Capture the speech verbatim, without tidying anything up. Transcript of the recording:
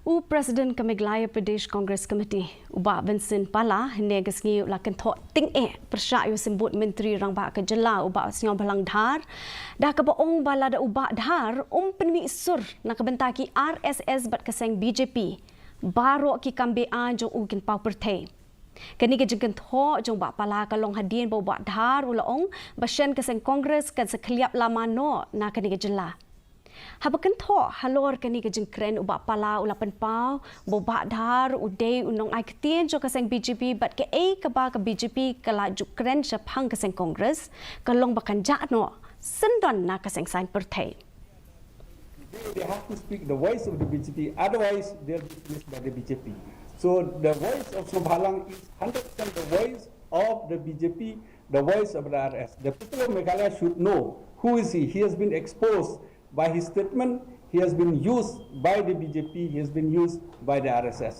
U President ka Meghalaya Pradesh Congress Committee, u Bah Vincent Pala, hynne ka sngi u la kynthoh tyngeh pyrshah ïa u Symbud Myntri Rangbah ka jylla, u Bah Sniawbhalang Dhar, da kaba ong ba lada u Bah Dhar um pynmih sur na ka bynta ki R S S bad ka seng B J P, baroh ki kam be-aiñ jong u kin paw pyrthei. Kane ka jingkynthoh jong u Bah Pala ka long hadien ba u Bah Dhar u la ong ba shen ka seng Congress kan sa khylliap lama noh na kane ka jylla. Haba kynthoh halor kane ka jingkren, u Bah Pala u la pynpaw ba u Bah Dhar u dei u nongai ktien jong ka seng B J P bad kaei kaba ka B J P ka la ju kren shaphang ka seng Congress ka long ba kan jah noh syndon na ka seng saiñ pyrthei. They, they have to speak the voice of the B J P, otherwise they'll be dismissed by the B J P. So the voice of Sniawbhalang is hundred percent the voice of the B J P, the voice of the R S. The people of Meghalaya should know who is he. He has been exposed by his statement. He has been used by the B J P. He has been used by the R S S.